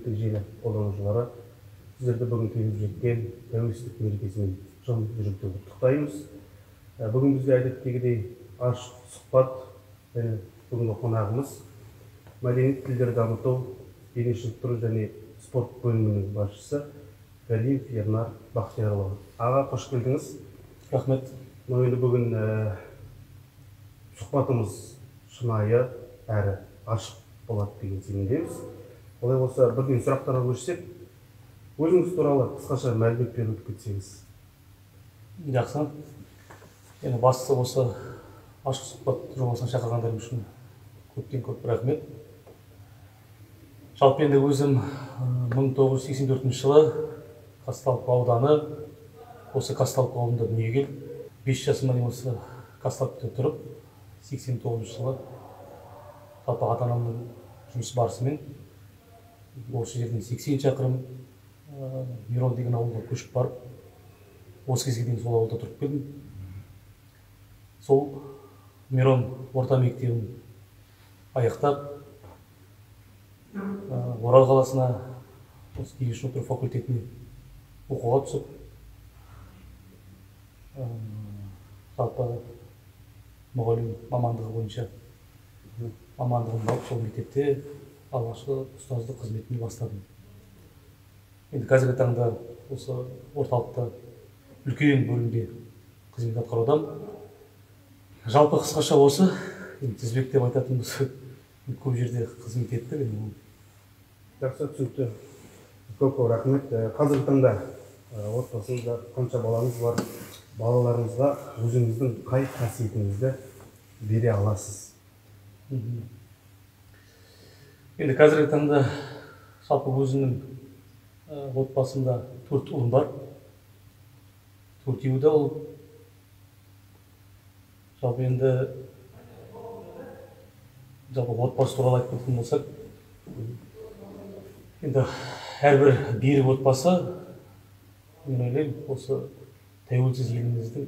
Әлеуметтік желі қолданушылары, сіздерді бүгін келіп жеткен тәуелсіздік мерекесімен шын жүректен құттықтаймыз. Бүгін бізде әдеттегідей ашық сұхбат және бүгінгі қонағымыз мәдениет, тілдер дамыту, дене шынықтыру және спорт бөлімінің басшысы Галиев Ернар Бақтиярұлы. Аға, қош келдіңіз. Рахмет. Енді бүгін сұхбатымыз шынайы әрі ашық болады деген сенімдеміз. Олай болса, бірден сұрақтарға көшсек, өзіңіз туралы қысқаша мәлімет беріп өтіп кетсеңіз. Жақсы. Енді бастысы осы ашық сұхбат жобасына шақырғандарың үшін көптен көп рахмет. Жалпы енді өзім 1984 жылы Казталовка ауданы, осы Казталовка ауылында дүниеге келдім. 5 жасыма дейін осы Казталовкада тұрып, 89 жылы жалпы ата-анамның жұмыс барысымен осы жерден 80 шақырым Мирон деген ауылға көшіп барып, осы кезге дейін сол ауылда тұрып келдім. Сол Мирон орта мектебін аяқтап, Орал қаласына осы дене шынықтыру факультетіне оқуға түсіп, жалпы мұғалім мамандығы бойынша мамандығымды алып, сол мектепте алғашқы ұстаздық қызметімді бастадым. Енді қазіргі таңда осы орталықта үлкен бөлімде қызмет атқарудамын. Жалпы қысқаша осы, енді тізбектеп айтатын болсақ, көп жерде қызмет еттік енді. Жақсы, түсінікті. Көп-көп рахмет. Қазіргі таңда отбасыңызда қанша балаңыз бар? Балаларыңызға өзіңіздің қай қасиетіңізді бере аласыз? Енді қазіргі таңда жалпы өзімнің отбасымда 4 ұлым бар. Төртеуі де ұл. Жалпы енді жалпы отбасы туралы айтып кететін болсақ, енді әрбір берік отбасы, мен ойлаймын, осы тәуелсіз еліміздің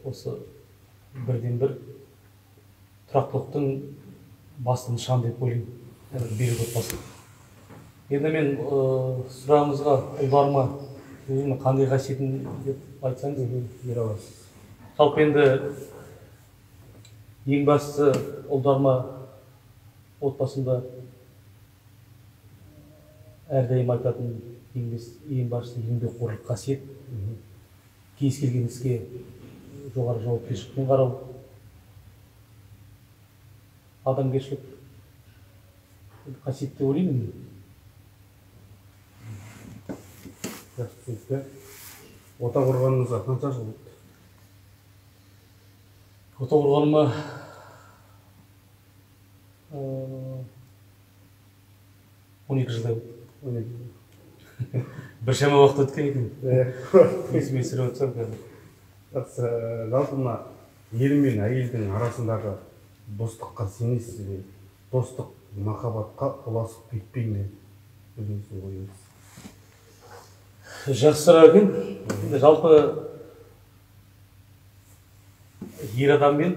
осы бірден-бір тұрақтылықтың басты нышаны деп ойлаймын, әрбір берік отбасы. Енді мен сұрағыңызға, ұлдарыма өзімнің қандай қасиетім деп айтсаңыз, бере аласыз. Жалпы енді ең бастысы ұлдарыма отбасымда әрдайым айтатын ең бастысы еңбекқорлық қасиет. Кез келген іске жоғары жауапкершілікпен қарау, адамгершілік қасиет деп ойлаймын мен. Жақсы, түсінікті. Отау құрғаныңызға қанша жыл өтті? Отау құрғаныма 12 жылдай болды. 12 жыл. Біршама уақыт өткен екен. Есіме түсіріп отырсам қазір. Жақсы, жалпы мына ер мен әйелдің арасындағы достыққа сенесіз бе? Достық махаббатқа ұласып кетпей ме? Өзіңіздің ойыңыз. Жақсы сұрақ екен. Енді жалпы ер адам мен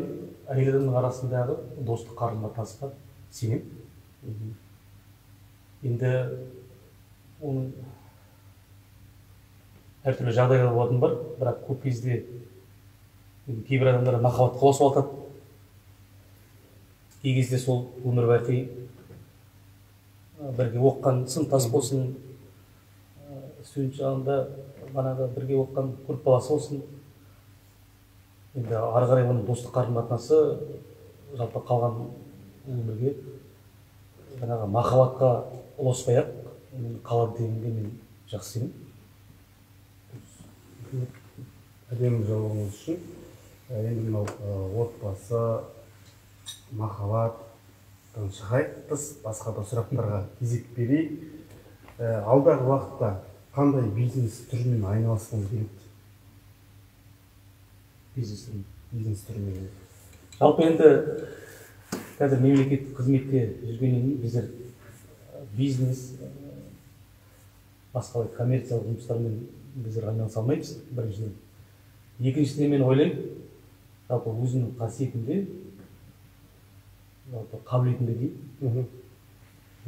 әйел адамның арасындағы достық қарым-қатынасқа сенемін. Енді оның әртүрлі жағдайлар болатын бар, бірақ көп кезде енді кейбір адамдар махаббатқа ұласып алады. Кей кезде сол өмір бақи бірге оқыған сыныптас болсын, студент шағында бағанағы бірге оқыған группаласы болсын, енді ары қарай оның достық қарым-қатынасы жалпы қалған өмірге жаңағы махаббатқа ұласпай-ақ қалады дегенге мен жақсы сенемін. Әдемі жауабыңыз үшін. Енді мынау отбасы, махаббаттан шығайық, тыс басқа да сұрақтарға кезек берейік. Алдағы уақытта қандай бизнес түрімен айналысқыңыз келеді? Бизнес түрімен. Бизнес түрімен. Жалпы енді қазір мемлекеттік қызметте жүргеннен кейін біздер бизнес, басқалай коммерциялық жұмыстармен біздер айналыса алмаймыз, біріншіден. Екіншіден, мен ойлаймын, жалпы өзімнің қасиетімде, жалпы қабілетімде деймін.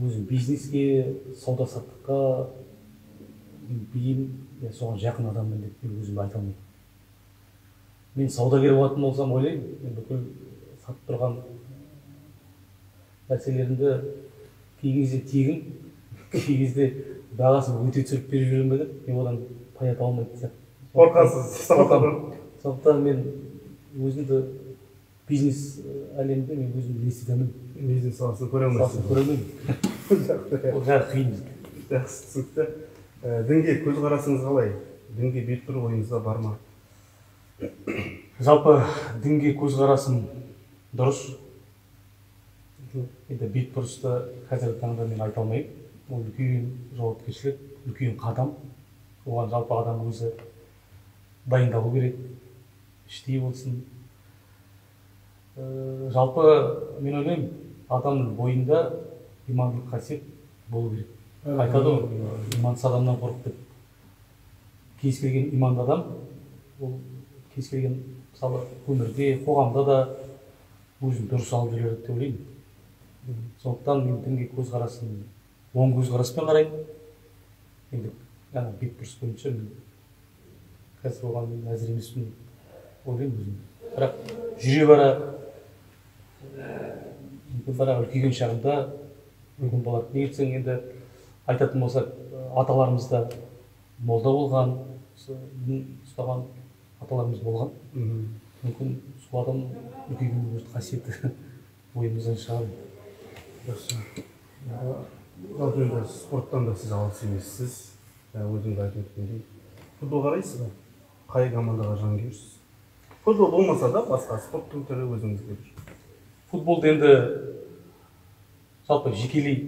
Өзім бизнеске, сауда саттыққа мен бейім, соған жақын адаммын деп мен өзім айта алмаймын. Мен саудагер болатын болсам ойлаймын, мен бүкіл сатып тұрған нәрселерімді кей кезде тегін, кей кезде бағасын өте түсіріп беріп жүремін бе деп, мен одан пайда таба алмайтын сияқты. Қорқасыз. Сондықтан мен өзімді бизнес әлемінде мен өзімді не істете алмаймын. Бизнес саласын көре алмайсыз. Саласын көре алмаймын. Ол жағы қиын бізге. Жақсы, түсінікті. Дінге көзқарасыңыз қалай? Дінге бет бұру ойыңызда бар ма? Жалпы дінге көзқарасым дұрыс. Енді бет бұрысты қазіргі таңда мен айта алмаймын. Ол үлкен жауапкершілік, үлкен қадам. Оған жалпы адам өзі дайындалу керек, іштей болсын. Жалпы мен ойлаймын, адамның бойында имандылық қасиет болу керек. Айтады ғой, имансыз адамнан қорық деп. Кез келген иманды адам, ол кез келген, мысалы, өмірде, қоғамда да өзін дұрыс алып жүреді деп ойлаймын. Сондықтан мен дінге көзқарасым оң көзқараспен қараймын. Енді бет бұрыс бойынша мен қазір оған мен әзір емеспін ойлаймын өзім. Бірақ жүре бара, мүмкін бірақ үлкейген шағында мүмкін болады. Неге десең, енді айтатын болсақ, аталарымыз да молда болған, дін ұстаған аталарымыз болған. Мүмкін сол адам үлкейген өз қасиеті бойымыздан шығады. Жақсы. Жалпы енді спорттан да сіз алыс емессіз. Өзіңіз айтып өткендей. Футбол қарайсыз ба? Қай командаға жанкүйерсіз? Футбол болмаса да басқа спорттың түрі өзіңізге бір. Футболды енді жалпы жекелей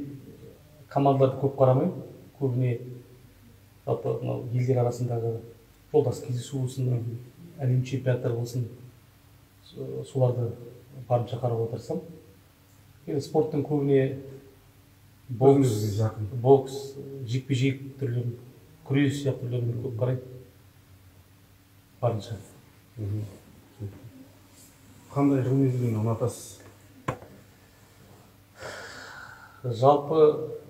командаларды көп қарамаймын. Көбіне жалпы мынау елдер арасындағы жолдас кездесу болсын, әлем чемпионаттары болсын, соларды барынша қарап отырсам. Енді спорттың көбіне бокс, жекпе-жек түрлерін, күрес сияқты түрлерін көп қараймын. Барынша. Қандай жыл мезгілін ұнатасыз? Жалпы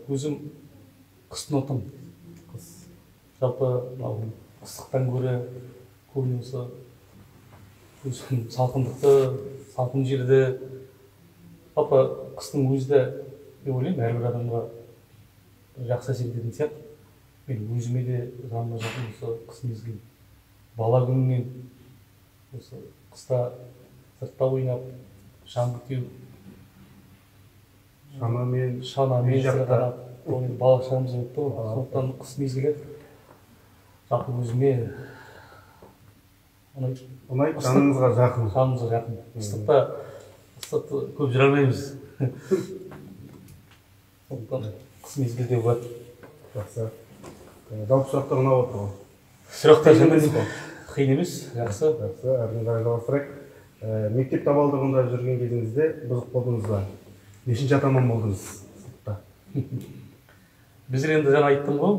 өзім қысты ұнатамын. Қыс. Жалпы мынау ыстықтан гөрі көбіне осы өзім салқындықты, салқын жерді, жалпы қыстың өзі де мен ойлаймын әрбір адамға жақсы әсер ететін сияқты. Мен өзіме де жаныма жақын осы қыс мезгілі. Бала күнімнен осы қыста сыртта ойнап, шаңғы теуіп, шанамен сырғанап, ол енді бала шағымыз өтті ғой. Сондықтан қыс мезгілі жалпы өзіме ұнайды. Ұнайды, жаныңызға жақын. Жанымызға жақын. Ыстықты көп жүре алмаймыз. Сондықтан қыс мезгілі де болады. Жақсы. Жалпы сұрақтар ұнап отыр ғой. Сұрақтар қиын емес, жақсы. Жақсы, әрі қарай жалғастырайық. Мектеп табалдырығында жүрген кезіңізде бұзық болдыңыз ба? Нешінші атаман болдыңыз сыныпта? Біздер енді жаңа айттым ғой,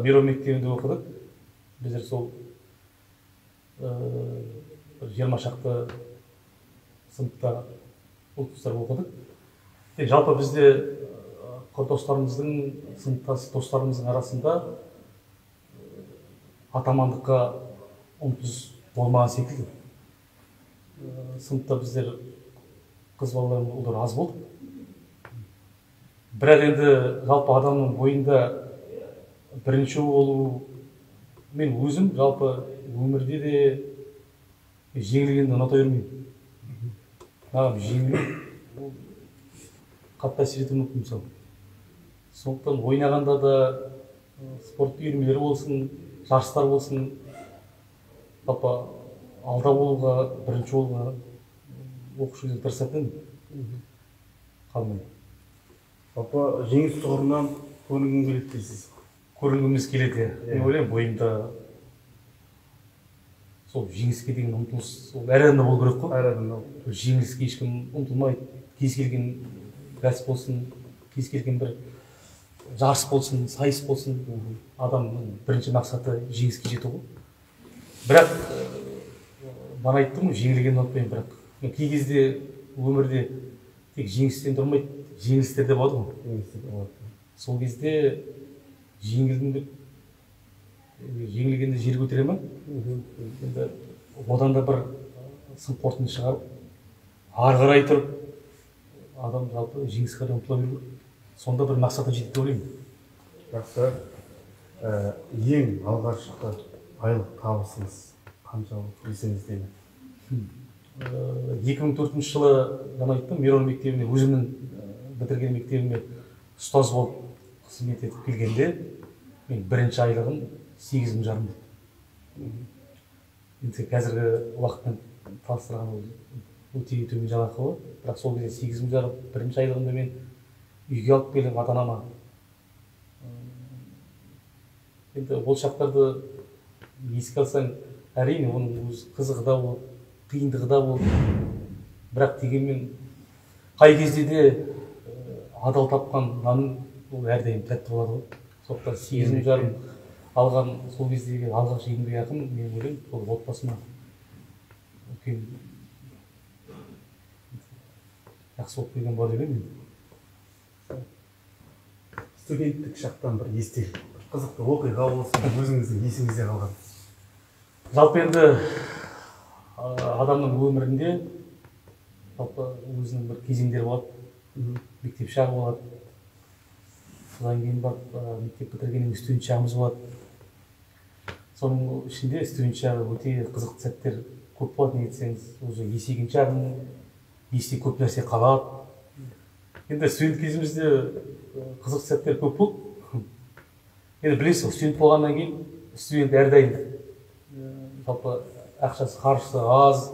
Мирон мектебінде оқыдық. Біздер сол 20 шақты сыныпта оқушылар оқыдық. Тек жалпы бізде достарымыздың, сыныптас достарымыздың арасында атамандыққа ұмтылыс болмаған секілді. Сыныпта біздер қыз балалар мен ұлдар аз болды. Бірақ енді жалпы адамның бойында бірінші болу, мен өзім жалпы өмірде де жеңілгенді ұната бермеймін. Маған жеңілу ол қатты әсер етуі мүмкін мысалы. Сондықтан ойнағанда да спорт үйірмелері болсын, жарыстар болсын, жалпы алда болуға, бірінші болуға оқушы кезде тырысатын қалмай. Жалпы жеңіс тұғырынан көрінгім келеді дейсіз. Көрінгіміз келеді. Мен ойлаймын, бойымда сол жеңіске деген ұмтылыс ол әр адамда болу керек қой. Әр адамда. Жеңіліске ешкім ұмтылмайды. Кез келген бәс болсын, кез келген бір жарыс болсын, сайыс болсын, адамның бірінші мақсаты жеңіске жету ғой. Бірақ бағана айттым ғой, жеңілгенді ұнатпаймын, бірақ мен кей кезде өмірде Тек жеңістен тұрмайды, жеңілістер де болады ғой. Жеңілістер де болады. Сол кезде жеңілдім деп, жеңілгенде жер көтере ма? Енді одан да бір сын қорытынды шығарып, ары қарай тұрып, адам жалпы жеңіске қарай ұмтыла беру керек. Сонда бір мақсатына жетеді деп ойлаймын. Жақсы. Ең алғашқы айлық табысыңыз қанша болды, есіңізде ме? 2004 жылы жаңа айттым, Мирон мектебіне, өзімнің бітірген мектебіме ұстаз болып қызмет етіп келгенде, мен бірінші айлығым сегіз мың жарым болды. Енді қазіргі уақытпен салыстырған ол өте төмен жалақы ғой. Бірақ сол кезде сегіз мың жарым бірінші айлығымды мен үйге алып келдім ата-анама. Енді ол шақтарды еске алсаң, әрине оның өз қызығы да болды, қиындығы да болды. Бірақ дегенмен қай кезде де адал тапқан нан ол әрдайым тәтті болады ғой. Сондықтан сегіз мың жарым алған сол кездегі алғашқы еңбекақым, мен ойлаймын, ол отбасыма үлкен жақсы болып келген болар деп ойлаймын енді. Студенттік шақтан бір естелік, бір қызықты оқиға болсын, өзіңіздің есіңізде қалған. Жалпы енді адамның өмірінде жалпы өзінің бір кезеңдері болады. Мектеп шағы болады. Содан кейін барып, мектеп бітіргеннен кейін студент шағымыз болады. Соның ішінде студент шағы өте қызықты сәттер көп болады, неге десеңіз, уже есейген шағың, есте көп нәрсе қалады. Енді студент кезімізде қызықты сәттер көп болды. Енді білесіз ғой, студент болғаннан кейін студент әрдайым жалпы ақшасы, қаржысы аз.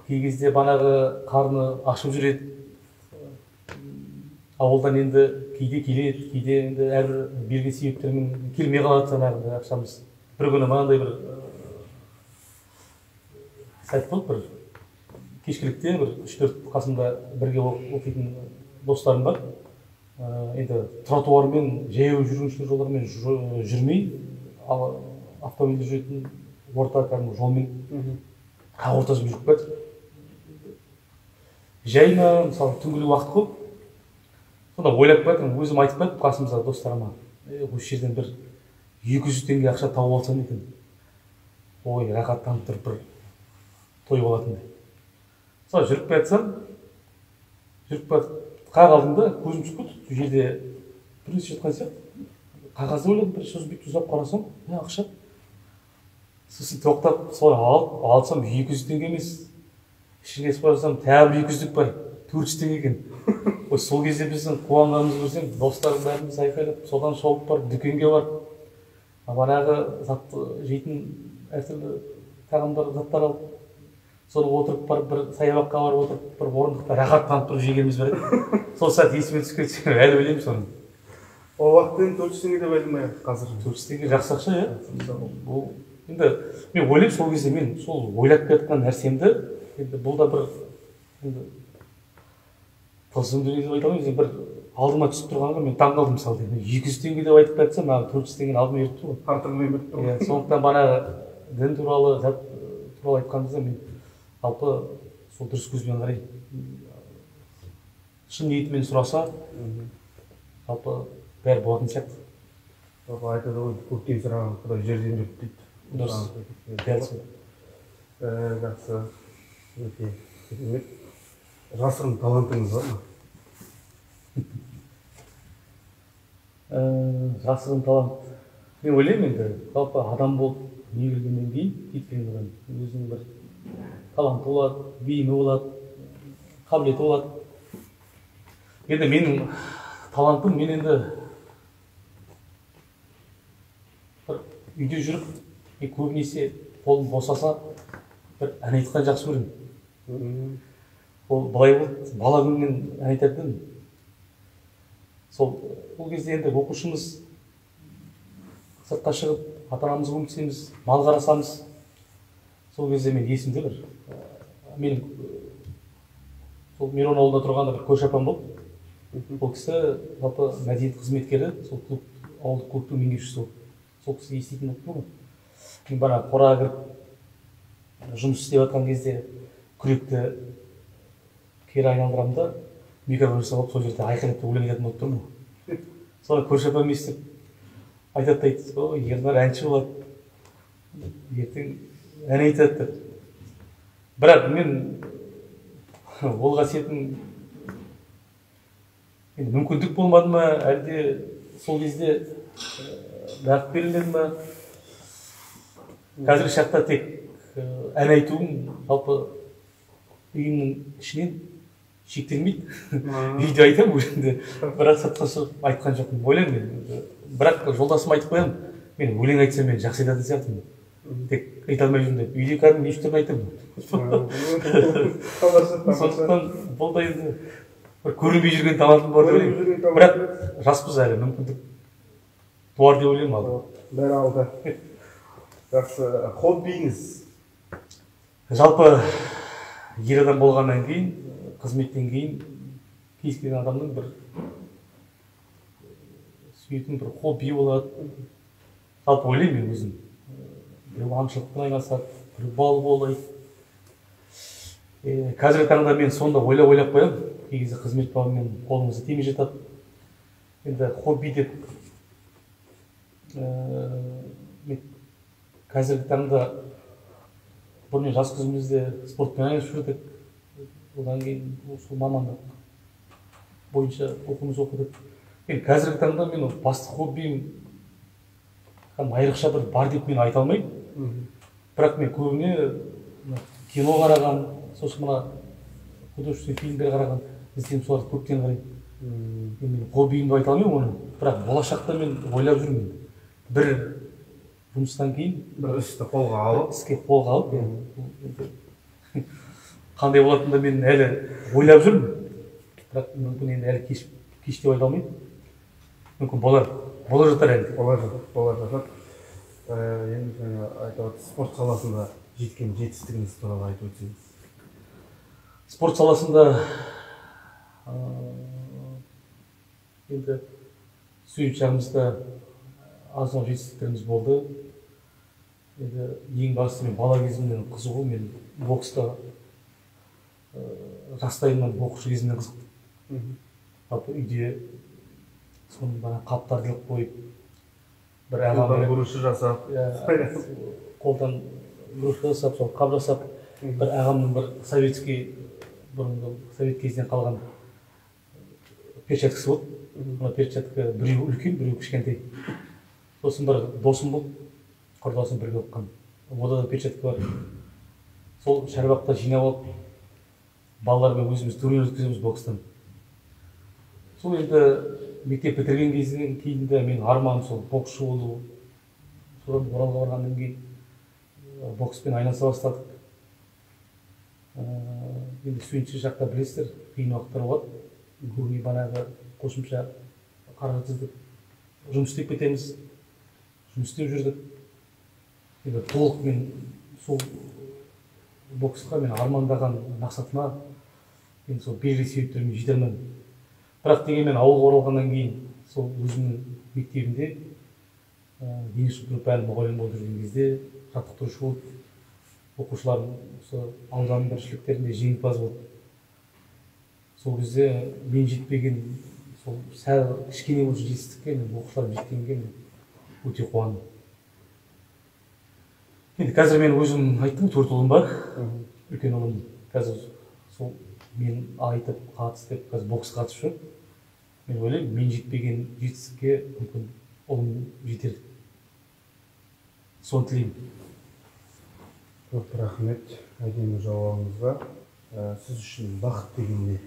Кей кезде банағы қарны ашып жүреді. Ауылдан енді кейде келеді, кейде енді әрбір белгілі себептермен келмей қалады жаңағындай ақшамыз. Бір күні мынандай бір сәт болды, бір кешкілікте бір үш-төрт қасымда бірге оқитын достарым бар. Енді тротуармен, жаяу жүргіншілер жолдарымен жүрмей, ал автомобильде жүретін орта кәдімгі жолмен қақ ортасымен жүріп кетті. Жай ма, мысалы, түнгі уақыт қой. Сонда ойлап кеттім, өзім айтып кеттім қасымыздағы достарыма. Осы жерден бір 200 теңге ақша тауып алсам екен. Ой, рахаттанып тұрып бір той болатындай. Сол жүріп кетсем, жүріп кетіп қақ алдым да, көзім түсіп кетті. Сол жерде бір нәрсе жатқан сияқты. Қағазды ойладым, бір сөз бүйтіп ұзап қарасам, не ақша. Сосын тоқтап, солай алып, алсам 200 теңге емес. Ішіне қарасам, тағы бір 200-лік бар, 400 теңге екен. Ой, сол кезде біздің қуанғанымызды көрсең, достарым бәріміз айқайлап, содан шауып барып, дүкенге барып, банағы затты жейтін әртүрлі тағамдар, заттар алып, соны отырып барып, бір саябаққа барып отырып, бір орындықта рахаттанып тұрып жегеніміз бар еді. Сол сәт есіме түсіп кетсе, әлі ойлаймын соны. Ол уақытта енді 400 теңге деп айтылмай қазір. 400 теңге жақсы ақша, иә. Бұл енді мен ойлаймын, сол кезде мен сол ойлап кеткен нәрсемді, енді бұл да бір енді тылсым дүние деп айта алмаймыз, енді бір алдыма түсіп тұрғанға мен таң қалдым, мысалы, енді 200 теңге деп айтып кетсем, маған 400 теңгені алдыма беріп тұр ғой. Артығымен беріп тұр ғой. Иә, сондықтан банағы дін туралы, зат туралы айтқанымызда мен жалпы сол дұрыс көзбен қарай, шын ниетімен сұраса, жалпы бәрі болатын сияқты. Жалпы айтады ғой, көктен сұраған Құдай жерден берді дейді. Дұрыс. Дәл сол. Жақсы. Өте керемет. Жасырын талантыңыз бар ма? Жасырын талант. Мен ойлаймын енді, жалпы адам болып дүниеге келгеннен кейін, кез келген адам өзінің бір таланты болады, бейімі болады, қабілеті болады. Енді менің талантым, мен енді бір үйде жүріп, мен көбінесе қолым босаса, бір ән айтқан жақсы көремін. Ол былай болды, бала күнімнен ән айтатын едім. Сол, ол кезде енді оқушымыз, сыртқа шығып, ата-анамызға көмектесеміз, мал қарасамыз. Сол кезде мен есімде бір, менің сол Мирон ауылында тұрғанда бір көрші апам болды. Ол кісі жалпы мәдениет қызметкері, сол клуб, ауылдық клубтың меңгерушісі болды. Сол кісі еститін болып тұр ғой. Мен бана қораға кіріп жұмыс істеп жатқан кезде күректі кері айналдырамын да, Микрофон жасап алып, сол жерде айқайлап өлең айтатын болып тұрмын. Соны көрші апам естіп айтады да айтты, о, Ернар әнші болады, ертең ән айтады деп. Бірақ мен ол қасиетім енді мүмкіндік болмады ма, әлде сол кезде бағыт берілмеді ма? Қазіргі шақта тек ән айтуым жалпы үйімнің ішінен шектелмейді. Үйде айтамын өлеңді, бірақ сыртқа шығып айтқан жоқпын. Ойлаймын мен, бірақ жолдасыма айтып қоямын, мен өлең айтсам мен жақсы айтатын сияқтымын, тек айта алмай жүрмін деп. Үйде кәдімгі неше түрлі айтамын. Сондықтан бұл да енді бір көрінбей жүрген талантым бар деп ойлаймын. Бірақ жаспыз әлі, мүмкіндік туар деп ойлаймын алда. Бәрі алда. Жақсы. Хоббиіңіз? Жалпы ер адам болғаннан кейін, қызметтен кейін кез келген адамның бір сүйетін бір хобби болады. Жалпы ойлаймын мен өзім. Біреу аңшылықпен айналысады, біреу балық аулайды. Қазіргі таңда мен сонда ойлап қоямын. Кей кезде қызмет бабымен қолымызға тимей жатады. Енді хобби деп мен қазіргі таңда бұрын жас кезімізде спортпен айналысып жүрдік. Одан кейін сол мамандық бойынша оқуымыз оқыдық. Енді қазіргі таңда мен басты хоббиім айрықша бір бар деп мен айта алмаймын. Бірақ мен көбіне кино қараған, сосын мына художественный фильмдер қараған, ізденіп соларды көптен қараймын. Мен хоббиім деп айта алмаймын оны. Бірақ болашақта мен ойлап жүрмін. Бір жұмыстан кейін бір істі қолға алып, іске қолға алып, қандай болатынын да мен әлі ойлап жүрмін. Бірақ мүмкін енді әлі кеш деп айта алмаймын. Мүмкін болар, бола жатар әлі. Бола жатар. Енді жаңа айтып отырсыз, спорт саласында жеткен жетістігіңіз туралы айтып өтсеңіз. Спорт саласында енді студент шағымызда аз-маз жетістіктеріміз болды. Енді ең бастысы мен бала кезімнен қызығу, мен боксқа жастайымнан боксшы кезімнен қызықтым. Жалпы үйде соның бана қаптарды іліп қойып, бір ағам груша жасап, қолдан груша жасап, сол қап жасап, бір ағамның бір советский, бұрынғы совет кезінен қалған перчаткасы болды. Мына перчатка біреуі үлкен, біреуі кішкентай. Сосын бір досым болды, құрдасым бірге оқыған. Ода да перчатка бар. Сол шарбақта жинап алып, балалармен өзіміз турнир өткіземіз бокстан. Сол енді мектеп бітірген кезінен кейін де менің арманым сол боксшы болу. Содан Оралға барғаннан кейін бокспен айналыса бастадық. Енді студенттік шақта білесіздер, қиын уақыттар болады. Көбіне банағы қосымша қаражат іздеп жұмыс істеп кетеміз. Жұмыс істеп жүрдік. Енді толық мен сол боксқа мен армандаған мақсатыма енді сол белгілі себептермен жете алмадым. Бірақ дегенмен ауылға оралғаннан кейін сол өзімнің мектебімде дене шынықтыру пәні мұғалімі болып жүрген кезде жаттықтырушы болып, оқушыларым осы ауданның біріншіліктерінде жеңімпаз болды. Сол кезде мен жетпеген сол сәл кішкене болса жетістікке мен оқушыларым жеткенге мен өте қуандым. Енді қазір мен өзім айттым, 4 ұлым бар. Үлкен ұлым қазір сол мен айтып қатыс деп қазір боксқа қатысып жүр. Мен ойлаймын, мен жетпеген жетістікке мүмкін ұлым жетер. Соны тілеймін. Көп рахмет әдемі жауабыңызға. Сіз үшін бақыт деген не?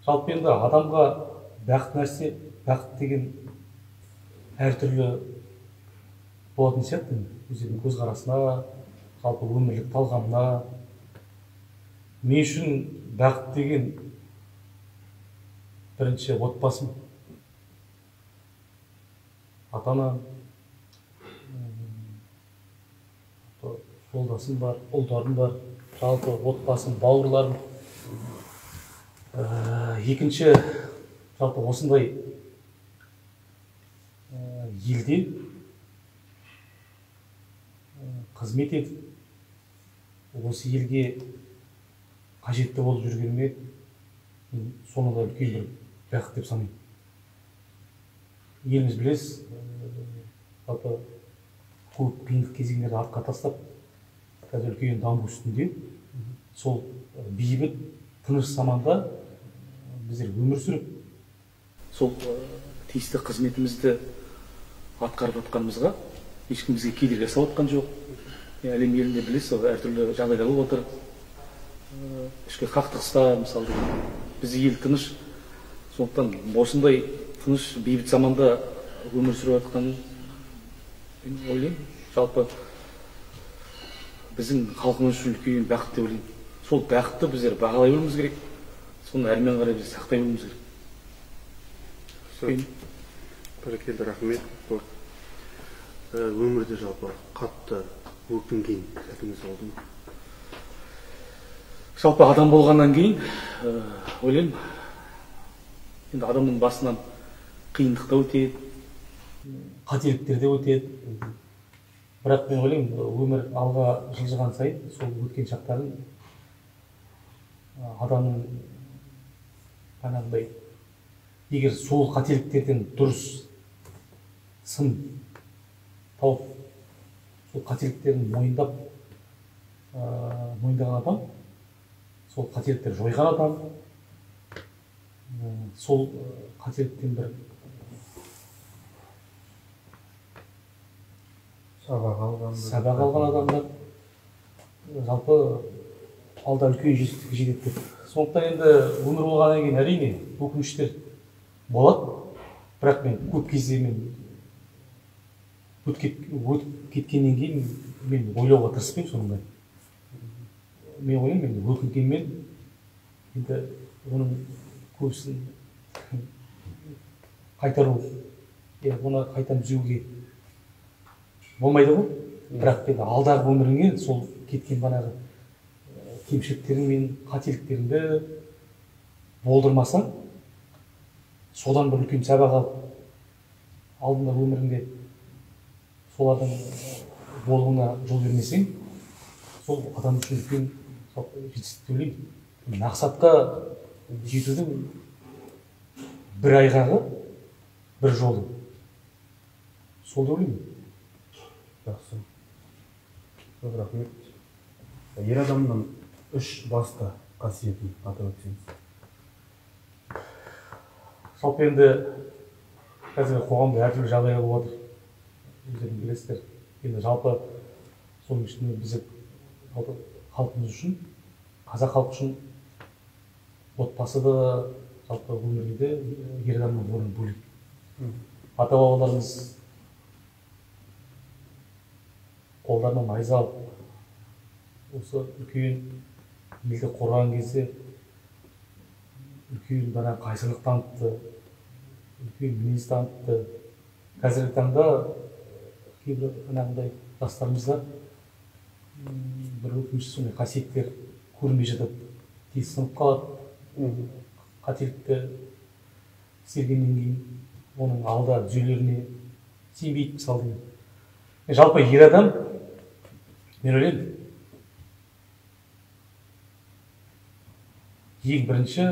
Жалпы енді адамға бақыт нәрсе, бақыт деген әртүрлі болатын сияқты. Өздерінің көзқарасына, жалпы өмірлік талғамына. Мен үшін бақыт деген бірінші отбасым, ата-анам, жолдасым бар, ұлдарым бар, жалпы отбасым, бауырларым. Екінші, жалпы осындай елде қызмет етіп, Осы елге қажетті болып жүргеніме мен соны да үлкен бір бақыт деп санаймын. Еліміз білесіз, жалпы көп қиындық кезеңдерді артқа тастап, қазір үлкен даму үстінде. Сол бейбіт, тыныш заманда біздер өмір сүріп, сол тиісті қызметімізді атқарып жатқанымызға ешкім бізге кедергі жасап жатқан жоқ. Әлем елінде білесіз, әртүрлі жағдайлар болып отыр. Ішкі қақтығыстар, мысалы, бізде ел тыныш. Сондықтан осындай тыныш, бейбіт заманда өмір сүріп жатқанын мен ойлаймын. Жалпы біздің халқымыз үшін үлкен бақыт деп ойлаймын. Сол бақытты біздер бағалай білуіміз керек. Соны әрмен қарай біз сақтай білуіміз керек. Бәрекелді, рахмет. Өмірде жалпы қатты өкінген сәтіңіз болды ма? Жалпы адам болғаннан кейін ойлаймын, енді адамның басынан қиындық та өтеді, қателіктер де өтеді. Бірақ мен ойлаймын, өмір алға жылжыған сайын сол өткен шақтарын адамның анандай, егер сол қателіктерден дұрыс сын тауып, сол қателіктерін мойындап, мойындаған адам, сол қателіктерді жойған адам, сол қателіктен бір сабақ алған адамдар жалпы алда үлкен жетістікке жетеді деп. Сондықтан енді өмір болғаннан кейін әрине өкініштер болады, бірақ мен көп кезде мен өтіп кеткеннен кейін мен ойлауға тырыспаймын соның бәрін. Мен ойлаймын, енді өкінгенмен енді оның көбісін қайтару, оны қайтадан түзеуге болмайды ғой. Бірақ енді алдағы өміріңе сол кеткен банағы кемшіліктерің мен қателіктеріңді болдырмасаң, содан бір үлкен сабақ алып, алдында өміріңде солардың болуына жол бермесең, сол адам үшін үлкен жетістік деп ойлаймын. Мақсатқа жетудің бір айғағы, бір жолы сол деп ойлаймын. Жақсы. Көп рахмет. Ер адамның үш басты қасиетін атап өтсеңіз. Жалпы енді қазіргі қоғамда әртүрлі жағдайлар болып жатыр. Өздеріңіз білесіздер. Енді жалпы соның ішінде біздің жалпы халқымыз үшін, қазақ халқы үшін отбасы да, жалпы өмірде де ер адамның орны бөлек. Ата-бабаларымыз қолдарына найза алып, осы үлкен елді қорғаған кезде үлкен бана қайсарлық танытты, үлкен мінез танытты. Қазіргі таңда кейбір анағындай жастарымызда бір өкінішті сондай қасиеттер көрінбей жатады, тез сынып қалады. Қателікті істегеннен кейін оның алда түзелеріне сенбейді, мысалы деген. Жалпы ер адам, мен ойлаймын, ең бірінші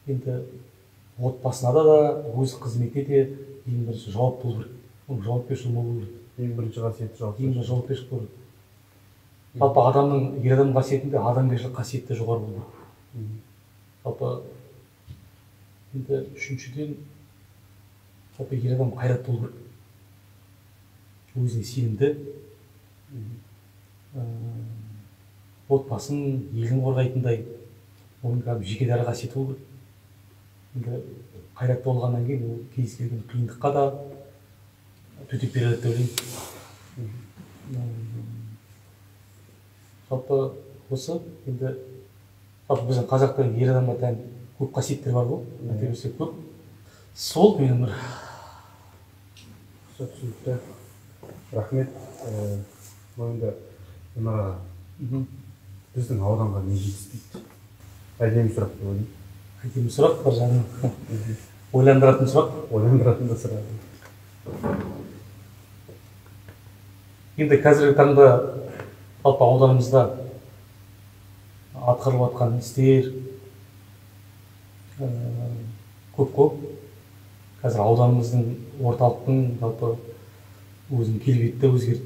енді отбасына да, өз қызметіне де ең бірінші жауап болу керек. Оның жауапкершілігі болу керек. Ең бірінші қасиеті жауапкершілік. Ең бірінші жауапкершілік болу керек. Жалпы адамның, ер адамның қасиетінде адамгершілік қасиеті жоғары болу керек. Жалпы енді үшіншіден, жалпы ер адам қайратты болу керек. Өзіне сенімді, отбасын, елін қорғайтындай, оның кәдімгі жеке дара қасиеті болу керек. Енді қайратты болғаннан кейін ол кез келген қиындыққа да төтеп бере алады деп ойлаймын. Жалпы осы енді жалпы біздің қазақта ер адамға тән көп қасиеттер бар ғой, айта берсек көп. Сол менің бір түсінікті. Рахмет. Енді Өмір аға, біздің ауданға не жетіспейді? Әдемі сұрақ деп ойлаймын. Әдемі сұрақ, бір жағынан ойландыратын сұрақ. Ойландыратын да сұрақ. Енді қазіргі таңда жалпы ауданымызда Атқарылып жатқан істер көп қой. Қазір ауданымыздың, орталықтың жалпы өзінің келбеті де өзгерді.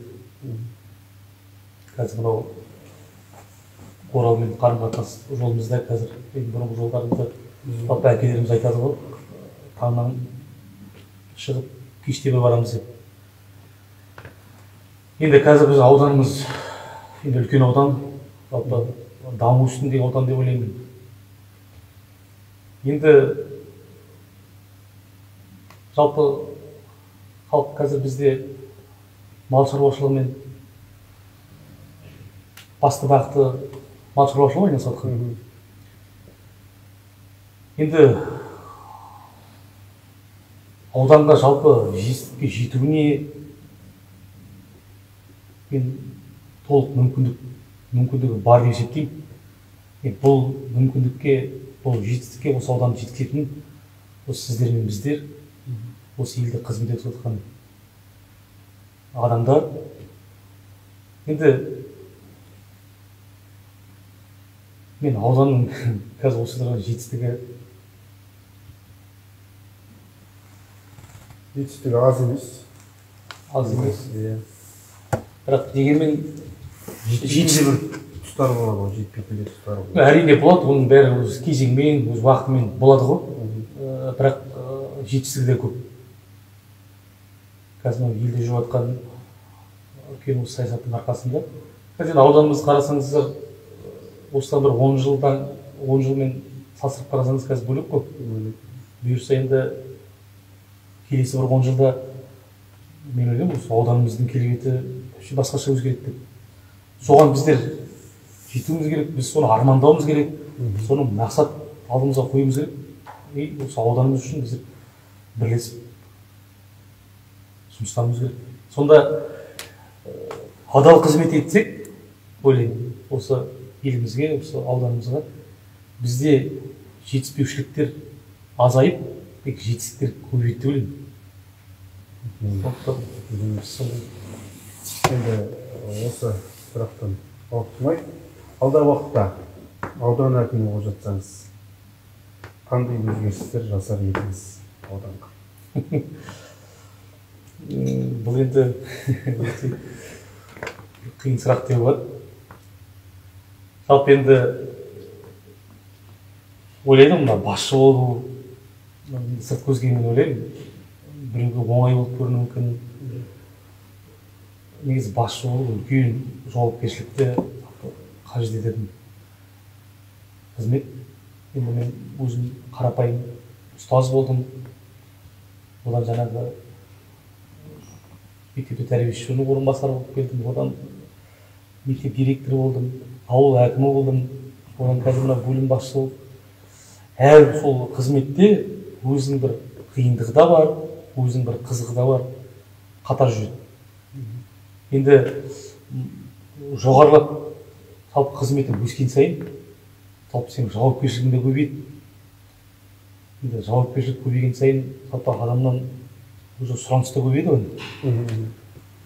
Қазір мынау Оралмен қарым-қатынас жолымызда қазір енді бұрынғы жолдарымызда жалпы әкелеріміз айтады ғой, таңнан шығып кеште бір барамыз деп. Енді қазір біз ауданымыз енді үлкен аудан, жалпы даму үстіндегі аудан деп ойлаймын. Енді жалпы халық қазір бізде мал шаруашылығымен басты бағыты мал шаруашылығы айналысып жатқан. Енді ауданға жалпы жетістікке жетуіне мен толық мүмкіндігі бар деп есептеймін. Бұл мүмкіндікке, бұл жетістікке осы ауданды жеткізетін осы сіздер мен біздер, осы елде қызмет етіп жатқан адамдар. Енді мен ауданның қазір осы тұрған жетістігі аз емес. Аз емес. Иә. Бірақ дегенмен жетпейтін бір тұстар болады ғой, жетпейтін де тұстар болады. Әрине болады, оның бәрі өз кезеңімен, өз уақытымен болады ғой. Бірақ жетістігі де көп. Қазір мынау елде жүріп жатқан үлкен осы саясаттың арқасында. Қазір енді ауданымызды қарасаңыздар, осыдан бір 10 жылмен салыстырып қарасаңыз қазір бөлек қой. Бұйырса енді келесі бір 10 жылда мен ойлаймын осы ауданымыздың келбеті басқаша өзгереді деп. Соған біздер жетуіміз керек, біз соны армандауымыз керек, соны мақсат алдымызға қоюымыз керек. И осы ауданымыз үшін біздер бірлесіп жұмыстануымыз керек. Сонда адал қызмет етсек, ойлаймын, осы елімізге, осы ауданымызға бізде жетіспеушіліктер азайып, тек жетістіктер көбейеді деп ойлаймын. Енді осы сұрақтан ауытқымай, алдағы уақытта аудан әкімі болып жатсаңыз, қандай өзгерістер жасар едіңіз ауданға? Бұл енді өте қиын сұрақ деп болады. Жалпы енді ойлаймын, мына басшы болу, сырт көзге мен ойлаймын, біреуге оңай болып көрінуі мүмкін. Негізі басшы болу үлкен жауапкершілікті қажет ететін қызмет. Енді мен өзім қарапайым ұстаз болдым. Одан жаңағы мектепте тәрбиешінің орынбасары болып келдім, одан мектеп директоры болдым, ауыл әкімі болдым, одан қазір мына бөлім басшысы болып. Әр сол қызметте өзінің бір қиындығы да бар, өзінің бір қызығы да бар, қатар жүреді. Енді жоғарылап жалпы қызметің өскен сайын жалпы сенің жауапкершілігің де көбейеді. Енді жауапкершілік көбейген сайын жалпы адамнан уже сұраныс та көбейеді ғой.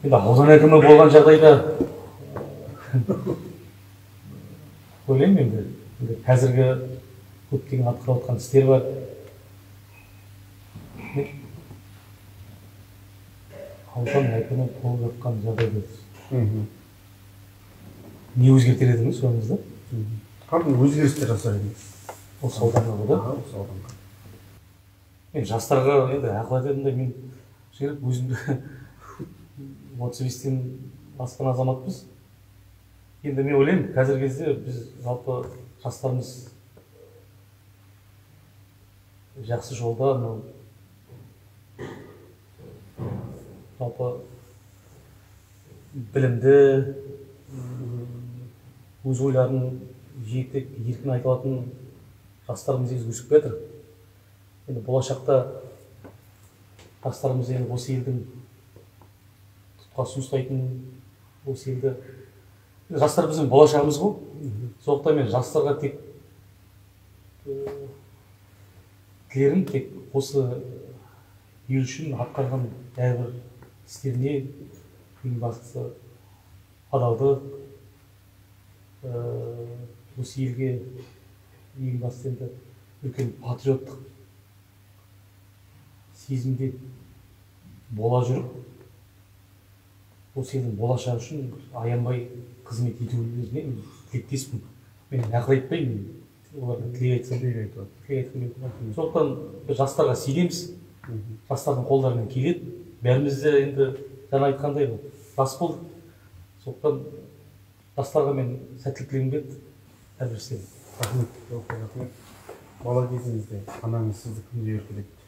Енді аудан әкімі болған жағдайда ойлаймын, енді қазіргі көптеген атқарып жатқан істер бар. Аудан әкімі болып жатқан жағдайда не өзгертер едіңіз сұрағыңызда? Қандай өзгерістер жасар едіңіз? Осы ауданға да? Осы ауданға. Мен жастарға енді ақыл айтатындай, мен жігіт өзімді 35-тен асқан азаматпыз. Енді мен ойлаймын, қазіргі кезде біз жалпы жастарымыз жақсы жолда, мынау жалпы білімді, өз ойларын жетік, еркін айта алатын жастарымыз негізі өсіп келе жатыр. Енді болашақта жастарымыз енді осы елдің тұтқасын ұстайтын, осы елді жастар біздің болашағымыз ғой. Сондықтан мен жастарға тек тілерім, тек осы ел үшін атқарған әрбір істеріне ең бастысы адалдық, Осы елге ең басты енді үлкен патриоттық сезімде бола жүріп, осы елдің болашағы үшін аянбай қызмет етуіне мен тілектеспін. Мен ақыл айтпаймын, оларға тілек айтсам, Тілек айтып. Тілек айтқым келеді. Сондықтан біз жастарға сенеміз, жастардың қолдарынан келеді. Бәріміз де енді жаңа айтқандай ғой, жас болдық. Сондықтан жастарға мен сәттілік тілегім келеді әрбір істе. Рахмет, рахмет. Бала кезіңізде анаңыз сізді кімге еркелетті?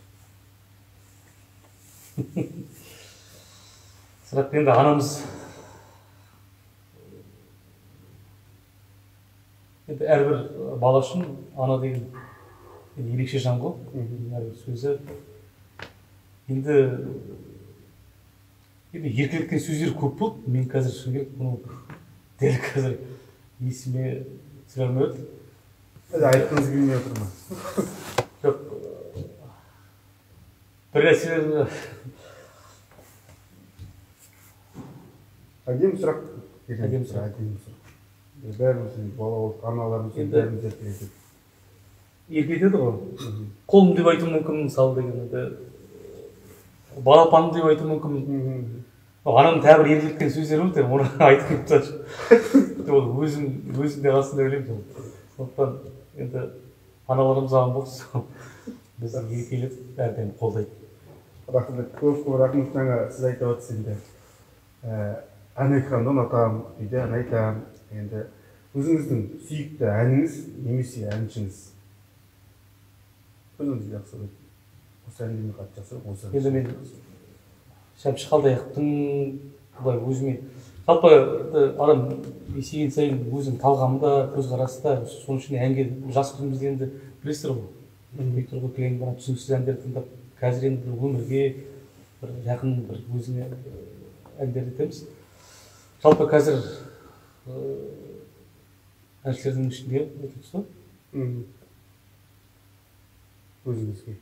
Сұрақ енді анамыз енді әрбір бала үшін ана деген енді ерекше жан ғой. Әрбір сөзі енді еркелеткен сөздер көп болды. Мен қазір шыны керек бұны дәл қазір есіме түсіре алмай отырмын. Әлі айтқыңыз келмей отыр ма? Жоқ, бір нәрселер. Әдемі сұрақ. Әдемі сұрақ. Әдемі сұрақ. Бәріміз енді бала болдық, аналарымыз енді бәріміз еркелетеді. Еркелетеді ғой. Қолым деп айтуым мүмкін, мысалы деген енді балапаным деп айтуым мүмкін. Анам тағы бір еркелеткен сөздері болды, оны айтып кетіп жатыр. Ол өзім де қалсын деп ойлаймын. Сондықтан енді аналарымыз аман болсын, бізді еркелетіп әрдайым қолдайды. Рахмет, көп көп рахмет. Жаңа сіз айтып отырсыз енді, ән айтқанды ұнатамын, үйде ән айтамын. Енді өзіңіздің сүйікті әніңіз немесе әншіңіз? Өзіңіз жақсы көретін. Осы әнді мен қатты жақсы көремін, осы әнді. Енді мен Шәмші Қалдаяқовтың былай өзіме жалпы енді адам есейген сайын өзінің талғамы да, көзқарасы да, соның ішінде әнге жас күнімізде енді білесіздер ғой, Виктор Кукленің бана түсініксіз әндерді тыңдап, қазір енді бір өмірге бір жақын бір өзіңе әндерді айтамыз. Жалпы қазір әншілердің ішінде өте түсті. Өзіңізге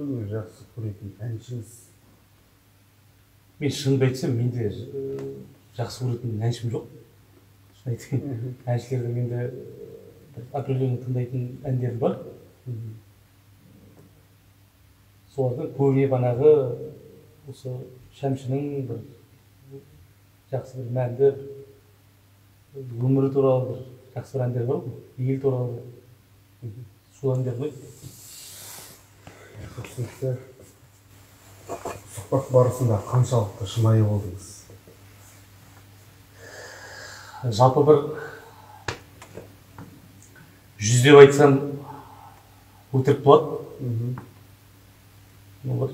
өзіңіз жақсы көретін әншіңіз? Мен шынымды айтсам, менде жақсы көретін әншім жоқ. Шын айтайын, әншілерді менде бір определенный тыңдайтын әндерім бар. Солардың көбіне банағы осы Шәмшінің бір жақсы бір мәнді өмірі туралы бір жақсы бір әндер бар ғой, ел туралы. Сол әндер ғой. Түсінікті. Сұхбат барысында қаншалықты шынайы болдыңыз? Жалпы бір 100 деп айтсам өтірік болады. Бір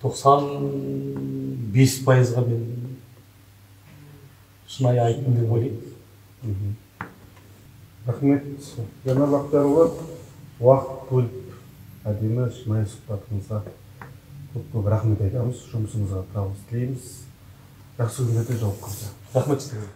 95%-ға мен шынайы айттым деп ойлаймын. Рахмет, Жанар Бақтиярұлы, уақыт бөліп әдемі шынайы сұхбатыңызға көп-көп рахмет айтамыз. Жұмысыңызға табыс тілейміз. Жақсы күндерде жолыққанша. Рахмет сізге.